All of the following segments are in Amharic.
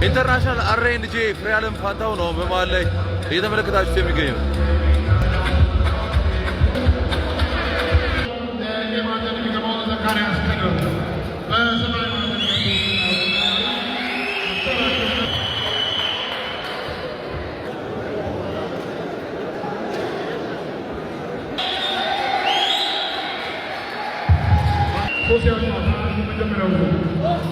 International R&J ፍሬ አለም ፋንታው ነው በመሃል ላይ እየተመለከታችሁት የሚገኘው። የቀይ ማዕዘን የሚገባው ዘካርያስ ከድር፣ በሰማያዊ ማዕዘን የሚገባው ሶስተኛው ጨዋታ የመጀመሪያው ዙር።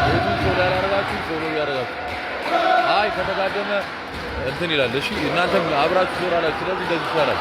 ቤቱን follow ያላረጋችሁ follow እያደረጋችሁ፣ አይ ከተጋደመ እንትን ይላል። እሺ፣ እናንተም አብራችሁ ትዞራላችሁ። ስለዚህ እንደዚህ ይሻላል።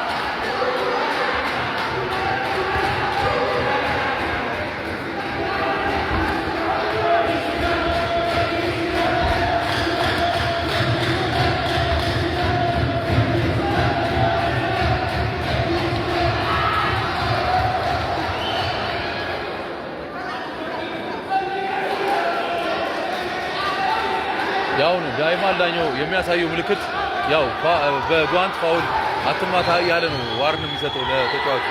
ያው ነው ዳይማል ዳኛው የሚያሳየው ምልክት፣ ያው በጓንት foul አትማታ እያለ ነው warn የሚሰጠው ለተጫዋቹ።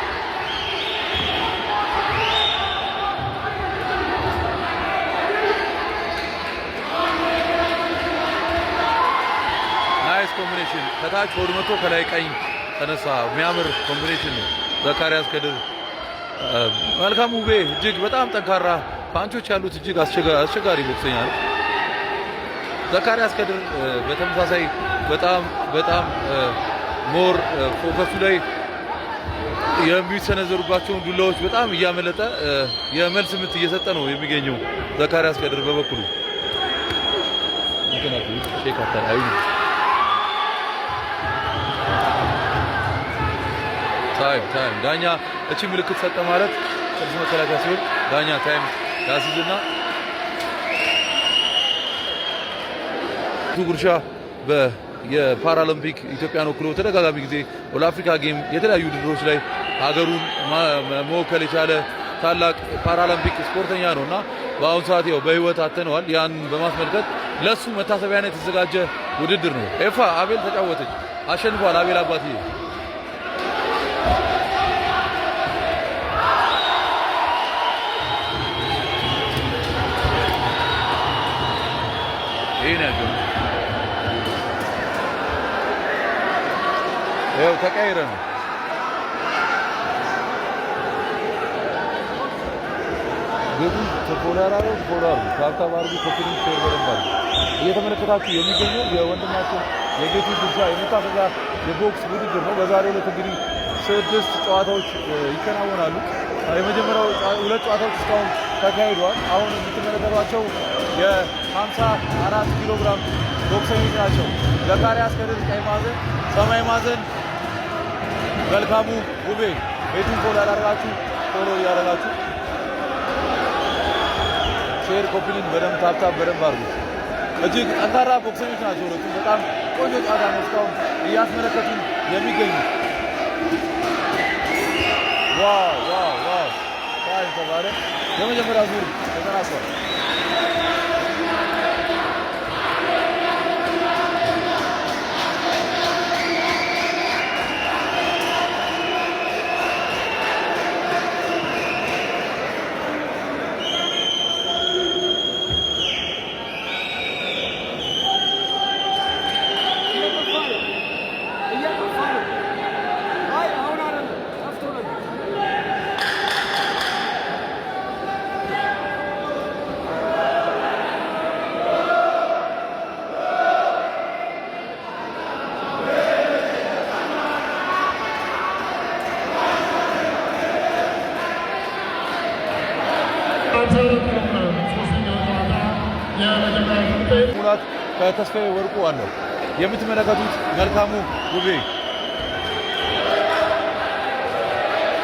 Nice combination። ከታች ሆድ መቶ ከላይ ቀኝ ተነሳ። የሚያምር combination ነው። ዘካሪያስ ከድር፣ መልካም ውቤ እጅግ በጣም ጠንካራ punch ኦች ያሉት እጅግ አስቸጋሪ ቦክሰኛ ነው። ዘካሪያስ ከድር በተመሳሳይ በጣም በጣም more focus ኡ ላይ የሚሰነዘሩባቸውን ዱላዎች በጣም እያመለጠ የመልስ ምት እየሰጠ ነው የሚገኘው። ዘካሪያስ ከድር በበኩሉ እንትን shake አታዩ። Time, time። ዳኛ እቺ ምልክት ሰጠ ማለት ጥርስ መከላከያ ሲሆን ዳኛ time ያስይዝና ጉርሻ የፓራሊምፒክ ኢትዮጵያን ወክሎ ተደጋጋሚ ጊዜ ወደ አፍሪካ game የተለያዩ ውድድሮች ላይ ሀገሩን መወከል የቻለ ታላቅ ፓራሊምፒክ ስፖርተኛ ነው እና በአሁኑ ሰዓት ያው በህይወት አጥተነዋል። ያን በማስመልከት ለሱ መታሰቢያነት የተዘጋጀ ውድድር ነው። ኤፋ አቤል ተጫወተች፣ አሸንፏል። አቤል አባትዬ። ይሄን ያገኙ ይኸው ተቀይረ ነው። ቤቱን follow ያላረጉ follow አድርጉ፣ tap tap አድርጉ፣ copy link፣ share በደንብ አድርጉ። እየተመለከታችሁ የሚገኘው የወንድማችን የጌቱ ጉርሻ የመታሰቢያ የቦክስ ውድድር ነው። በዛሬው ዕለት እንግዲህ ስድስት ጨዋታዎች ይከናወናሉ። የመጀመሪያው ሁለት ጨዋታዎች እስካሁን ተካሂደዋል። አሁን የምትመለከቷቸው የ54 ኪሎ ግራም ቦክሰኞች ናቸው። ዘካሪያስ ከድር ቀይ ማዕዘን፣ ሰማይ ማዕዘን መልካሙ ውቤ። ቤቱን follow ያላደረጋችሁ follow እያደረጋችሁ share፣ copy link በደንብ tap tap በደንብ አድርጉት። እጅግ ጠንካራ ቦክሰኞች ናቸው ሁለቱም። በጣም ቆንጆ ጨዋታ ነው እስካሁን እያስመለከቱን የሚገኙት። Wow, wow, wow! Time ተባለ። የመጀመሪያ ዙር ተጠናቋል። እየጠፋ ነው። አይ አሁን አይደለም፣ ጠፍቶ ነበር። ሶስተኛው ጨዋታ የመጀመሪያው ውጤት ሙላት ከተስፋዬ ወርቁ አለው። የምትመለከቱት መልካሙ ውቤ፣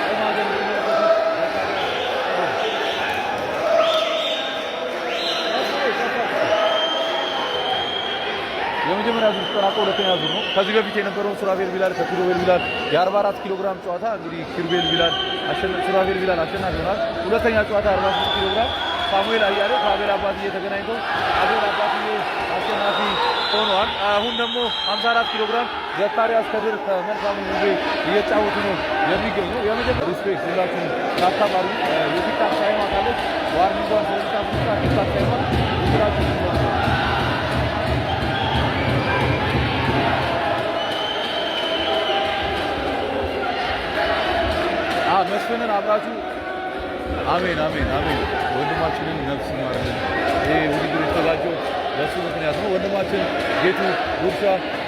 ቀይ ማዕዘን የምትመለከቱት። የመጀመሪያ ዙር ተጠናቆ ሁለተኛ ዙር ነው። ከዚህ በፊት የነበረውን ሱራፌል ቢላል ከኪሩቤል ቢላል የ44 ኪሎ ግራም ጨዋታ እንግዲህ ኪሩቤል ቢላል ሱራፌል ቢላል አሸናፊ ሆኗል። ሁለተኛ ጨዋታ 48 ኪሎ ግራም ሳሙኤል አያሌው ከአቤል አባትዬ ተገናኝተው አቤል አባትዬ አሸናፊ ሆኗል። አሁን ደግሞ 54 ኪሎ ግራም ዘካሪያስ ከድር ከመልካሙ ውቤ እየተጫወቱ ነው የሚገኘው። የመጀመሪያ respect ሁላችሁም tap tap አድርጉ። የ TikTok sign ኗ ካለች warning ጓን ስለምታስመጣ TikTok sign ኗ ሁላችሁ መስፍንን አብራችሁ አሜን አሜን አሜን። ወንድማችንን ነፍስ ይማርልን። ይሄ ውድድር የተዘጋጀው ለሱ ምክንያት ነው። ወንድማችን ጌቱ ጉርሻ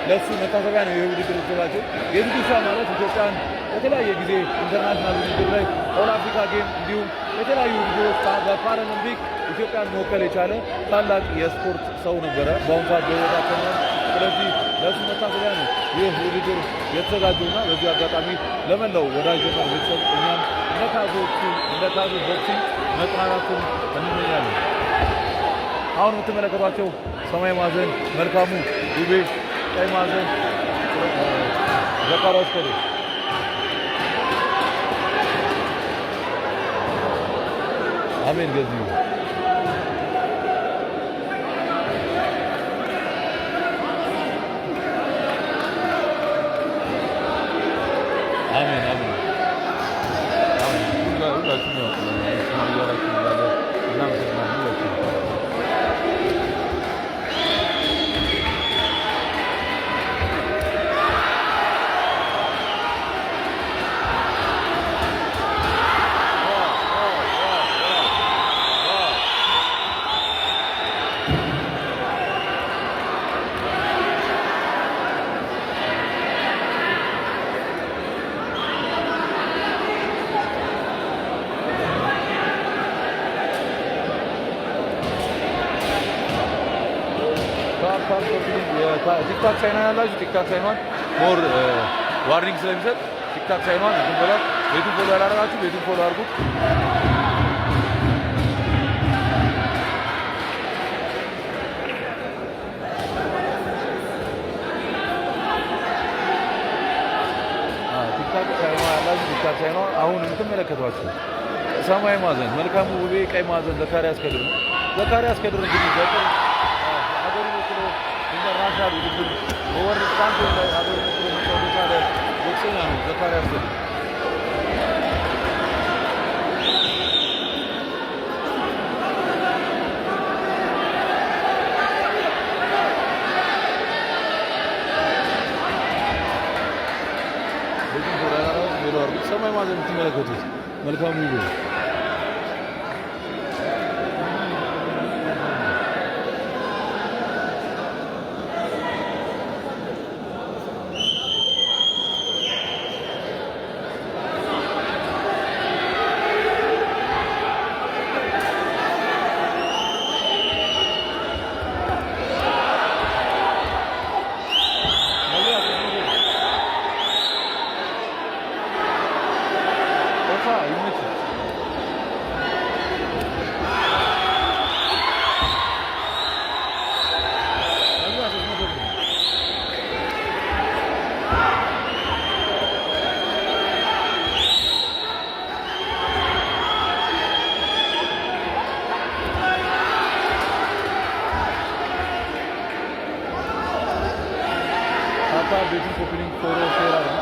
ለሱ መታሰቢያ ነው ይሄ ውድድር የተዘጋጀው። ጌቱ ጉርሻ ማለት ኢትዮጵያን በተለያየ ጊዜ international ውድድር ላይ All Africa Game እንዲሁም የተለያዩ ውድድሮች በፓራሊምፒክ ኢትዮጵያን መወከል የቻለ ታላቅ የስፖርት ሰው ነበረ። በአሁኑ ሰዓት በሕይወት አጥተነዋል። ስለዚህ ለሱ መታሰቢያ ነው ይህ ውድድር የተዘጋጀውና በዚሁ አጋጣሚ ለመላው ወዳጅ ዘመድ ቤተሰብ እኛም እንደ ካዞ ቦክሲንግ መጽናናትን እንመኛለን። አሁን የምትመለከቷቸው ሰማይ ማዕዘን መልካሙ ውቤ፣ ቀይ ማዕዘን ዘካርያስ ከድር። አሜን ገዚሁ አሜን አሜን አሜን። ሁላችሁም ያው እያላችሁ እንዳለ እናመሰግናለን ሁላችሁም። TikTok sign ያላችሁ TikTok sign ኗን more warning ስለሚሰጥ TikTok sign ኗን እንትን በሏት። ቤቱን follow ያላደረጋችሁ ቤቱን follow አድርጉት። TikTok sign ኗ ያላችሁ TikTok sign ኗ አሁን የምትመለከቷቸው ሰማያዊ ማዕዘን መልካሙ ውቤ፣ ቀይ ማዕዘን ዘካሪያስ ከድር ነው። ዘካሪያስ ከድር እንግዲህ በቅርብ ሀገሩን ወክሎ international ውድድር በ world champion ላይ ሀገሩን ወክሎ መጫወት የቻለ ቦክሰኛ ነው ዘካሪያስ ከድር። ቤቱን follow ያላደረጋችሁ follow አድርጉት። ሰማይ ማዕዘን የምትመለከቱት መልካሙ ውቤ። መግቢያ 300። ኦፋ ይመችህ። መግቢያ 300 ብር ነው። Tap tap ቤቱን copy link follow share አድርጉ።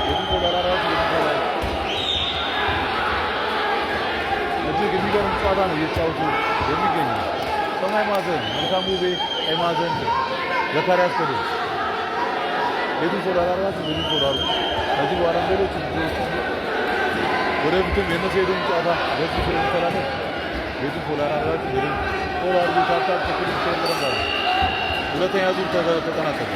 ቤቱን follow ያላደረጋችሁ ቤቱን follow አድርጉ። እጅግ የሚገርም ጨዋታ ነው እየተጫወቱ የሚገኙ። ሰማይ ማዕዘን መልካሙ ውቤ፣ ቀይ ማዕዘን ዘካሪያስ ከድር። ቤቱን follow ያላደረጋችሁ ቤቱን follow አድርጉ። ከዚህ በኋላ ሌሎች ውድድሮች ወደፊትም የእነሱ ሄዱን ጨዋታ በዚህ ስለሚተላለፍ ቤቱን follow ያላደረጋችሁ ቤቱን follow አድርጉ። Tap tap copy link share በደንብ አድርጉ። ሁለተኛ ዙር ተጠናቀቀ።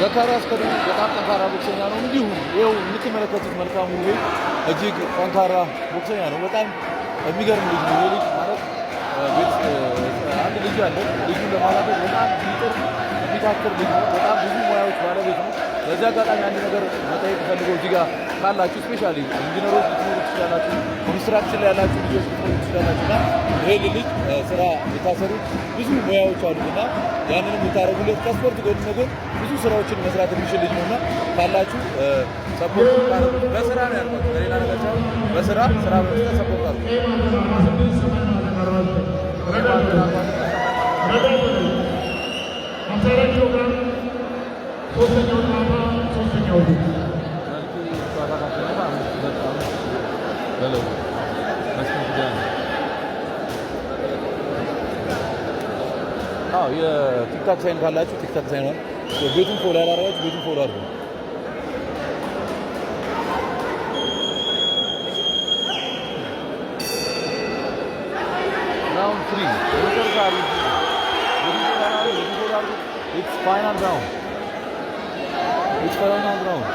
ዘካሪያስ ከድር በጣም ጠንካራ ቦክሰኛ ነው። እንዲሁም ይኸው የምትመለከቱት መልካሙ ውቤ እጅግ ጠንካራ ቦክሰኛ ነው። በጣም የሚገርም ልጅ ነው። ይሄ ልጅ ማለት ቤት አንድ ልጅ ልጅ አለ። ልጁን ለማሳደግ በጣም የሚጥር የሚታትር ልጅ ነው። በጣም ብዙ ሙያዎች ባለቤት ነው። በዚህ አጋጣሚ አንድ ነገር መጠየቅ ፈልገው እዚህ ጋር ካላችሁ specially ኢንጂነሮች ልትኖሩ ትችላላችሁ፣ construction ላይ ያላችሁ ልጆች ልትኖሩ ትችላላችሁ እና ይሄን ልጅ ስራ የታሰሩት ብዙ ሙያዎች አሉት እና ያንንም የምታደርጉለት ከስፖርት ጎን ለጎን ብዙ ስራዎችን መስራት የሚችል ልጅ ነው እና ካላችሁ support በስራ ነው ያልኳችሁ፣ በሌላ ነገር ሳይሆን በስራ ስራ በመስጠት support አድርጉ። ቀይ ማዕዘን 46፣ ሰማይ ማዕዘን 49። ረጋ በሉ፣ ረጋ በሉ። 54 ኪሎ ግራም ሶስተኛው ጨዋታ ሶስተኛው ዙር። መልኬ ጨዋታ ካሸነፈ 5-2 5 በለው መስፍን ኪዳነ። አዎ፣ የ TikTok sign ካላችሁ TikTok sign ነው። ቤቱን follow ያላደረጋችሁ ቤቱን follow አድርጉ። Round 3 የመጨረሻ round። ቤቱን follow አድርጉ። ቤቱን follow አድርጉ። It's final round. It's final round.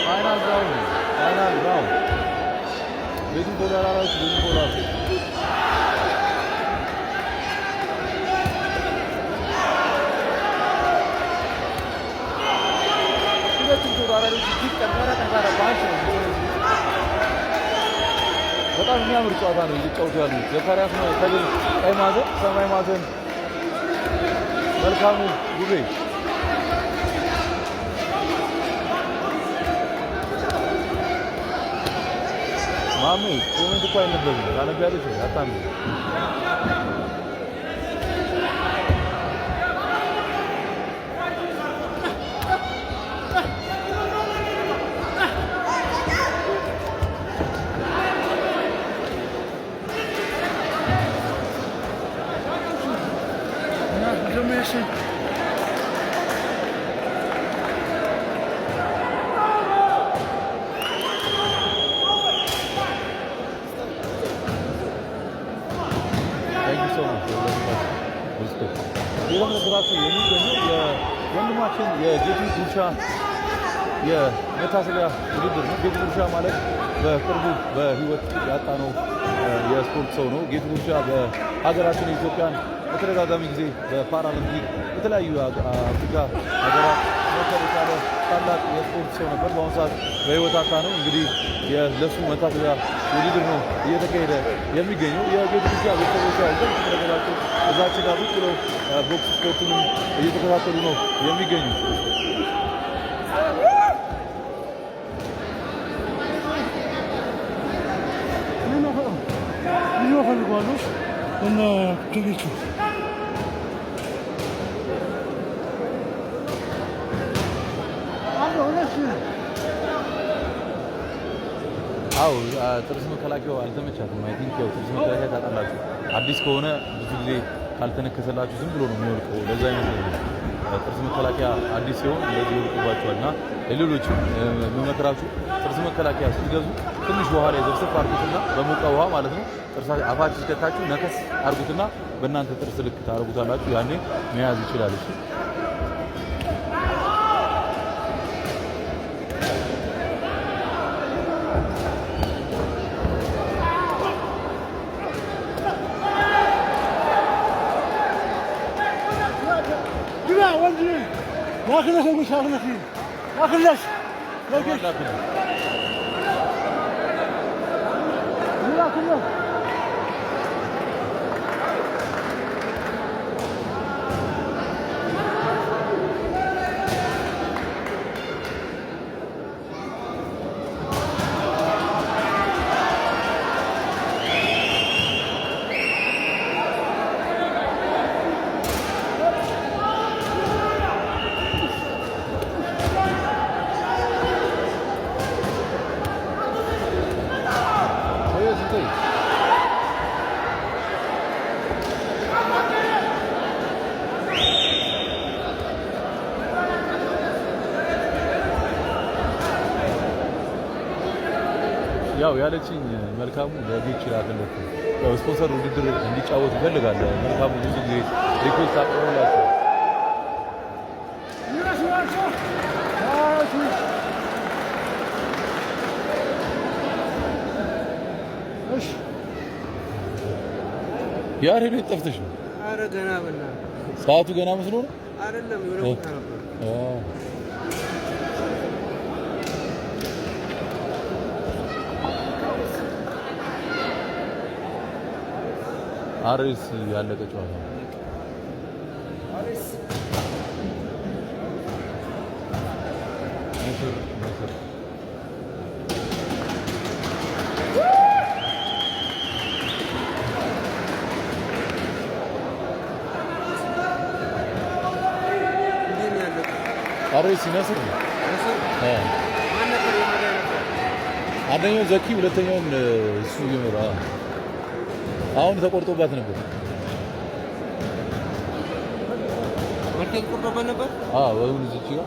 Final round. Final round. ቤቱን follow ያላደረጋችሁ ቤቱን follow አድርጉ። ሁለቱም ተወዳዳሪዎች እጅግ ጠንካራ ጠንካራ punch ነው የሚሰነዝሩት። በጣም የሚያምር ጨዋታ ነው እየተጫወቱ ያሉት። ዘካሪያስ ከድር ቀይ ማዕዘን፣ ሰማይ ማዕዘን መልካሙ ጉቤ። ማሜ comment እኮ አይነበብም። ታነቢያለሽ ወይ? አታንቢም። Thank you so much. Respect. ሌላው ነገራችሁ የሚገኘው የወንድማችን የጌቱ ጉርሻ የመታሰቢያ ውድድር ነው። ጌቱ ጉርሻ ማለት በቅርቡ በህይወት ያጣነው የስፖርት ሰው ነው። ጌቱ ጉርሻ በሀገራችን ኢትዮጵያን በተደጋጋሚ ጊዜ በፓራሊምፒክ በተለያዩ አፍሪካ ሀገራት መወከል የቻለ ታላቅ የስፖርት ሰው ነበር። በአሁኑ ሰዓት በህይወት አጣነው። እንግዲህ ለሱ መታሰቢያ ውድድር ነው እየተካሄደ የሚገኘው። የጌቱ ጉርሻ ቤተሰቦቿ እንደምትመለከታቸው እዛች ጋር ቁጭ ብለው ቦክስ ስፖርቱንም እየተከታተሉ ነው የሚገኙት። ልዩ እፈልገዋለሁ እነ ክሊቹ። አው ጥርስ መከላከያው አልተመቻትም። I think ያው ጥርስ መከላከያ ታውቃላችሁ፣ አዲስ ከሆነ ብዙ ጊዜ ካልተነከሰላችሁ ዝም ብሎ ነው የሚወልቀው። ለዛ ይመስለኛል ጥርስ መከላከያ አዲስ ሲሆን እንደዚህ ይወልቁባችኋል። እና ለሌሎችም የምመክራችሁ ጥርስ መከላከያ ስትገዙ ትንሽ ውሃ ላይ ዘፍዘፍ አድርጉትና፣ በሞቀ ውሃ ማለት ነው፣ ጥርሳ አፋችሁ ከታችሁ ነከስ አድርጉትና በእናንተ ጥርስ ልክ ታደርጉታላችሁ። ያኔ መያዝ ይችላል። እሺ። ግባ ወንድ ላክለሽ ላክለሽ ላክለሽ ላክልኝ። ላክለሽ። ሰውዬው ስንት? ያው ያለችኝ መልካሙ ለጌች ላክለት፣ ያው ስፖንሰር ውድድር እንዲጫወት ይፈልጋል። መልካሙ ብዙ ጊዜ request አቅርቦላቸው። ያሬድ ጠፍተሽ ነው? ኧረ ገና በእናትህ። ሰዓቱ ገና መስሎ ነው? አይደለም፣ የሆነ ቦታ ነበር። አሬስ ያለቀ ጨዋታ ነው። ንስር ንስር። እንዴት ነው ያለቀው? አሬስ ነስር ነው። ንስር? አዎ። ማን ነበር የመራ ነበር? አንደኛው ዘኪ፣ ሁለተኛውን እሱ እየመራ። አሁን ተቆርጦባት ነበር። መርፌ ቆርጦበት ነበር? አዎ፣ አሁን እዚች ጋር።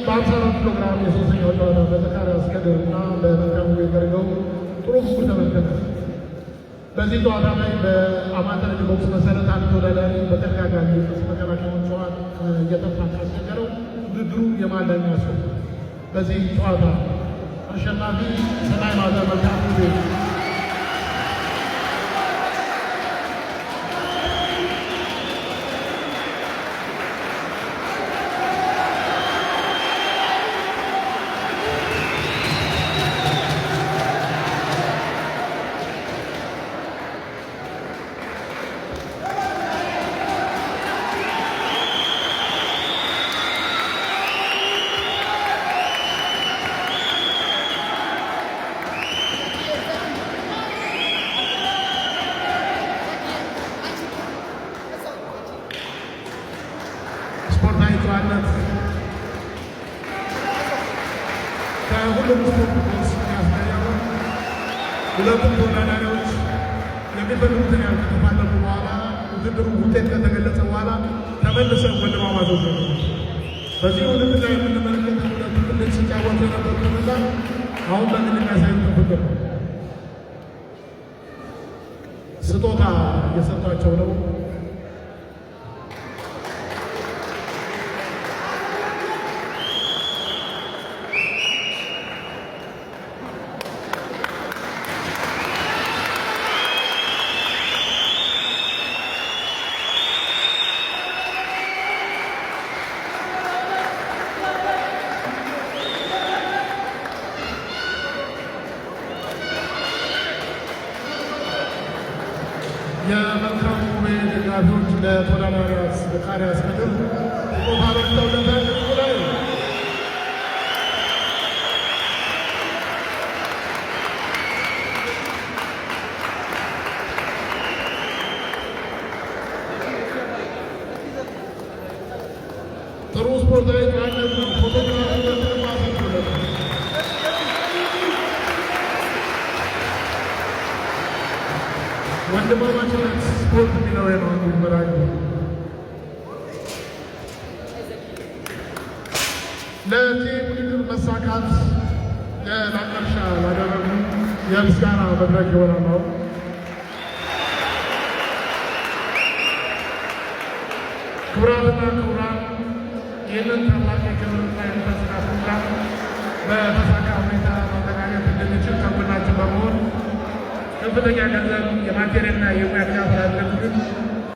በ54 ኪሎ ግራም የሶስተኛው ጨዋታ በዘካርያስ ከድር እና በመልካሙ የተደረገው ጥሩ ፉክክር ተመልክተናል። በዚህ ጨዋታ ላይ በአማተር እጅ ቦክስ መሰረት አንድ ተወዳዳሪ በተደጋጋሚ የጥርስ መከላከያውን ጨዋታ እየተፋ ካስቸገረው ውድድሩ የመሃል ዳኛ ያስቆማል። በዚህ ጨዋታ አሸናፊ ሰናይ ማዘር መልካሙ ውቤ። ስፖርታዊ ጨዋነት ከሁሉም ስፖርት ቦክስ ያስገኛሉ። ሁለቱም ተወዳዳሪዎች የሚፈልጉትን ያህል ከተፋለሙ በኋላ፣ ውድድሩ ውጤት ከተገለጸ በኋላ ተመልሰው ወንድማማቾች ነው። በዚህ ውድድር ላይ የምንመለከተው ሁለቱ ክልል ሲጫወቱ የነበሩትና አሁን በግል የሚያሳዩትን ፍቅር ነው። ስጦታ እየሰጧቸው ነው። የመልካሙ ውቤ ደጋፊዎች ለተወዳዳሪ ዘካርያስ ከድር ስጦታ አበርክተውለታል። ሪንጉ ላይ ጥሩ ስፖርታዊ ጨዋነት ነው። ፎቶግራፍ ሁለቱንም አሰርቶለታል። ወንድማማችነት ስፖርት የሚለው ነው አንዱ መራቂ። ለዚህ ውድድር መሳካት የላቀ ድርሻ ላደረጉ የምስጋና መድረክ ይሆናል። አሁን ክቡራትና ክቡራን፣ ይህንን ታላቅ የክብርና የምስጋና ፕሮግራም በተሳካ ሁኔታ ማጠናቀቅ እንድንችል ከጎናችን በመሆን ከፍተኛ ገንዘብ የማቴሪያልና የሙያ ድጋፍ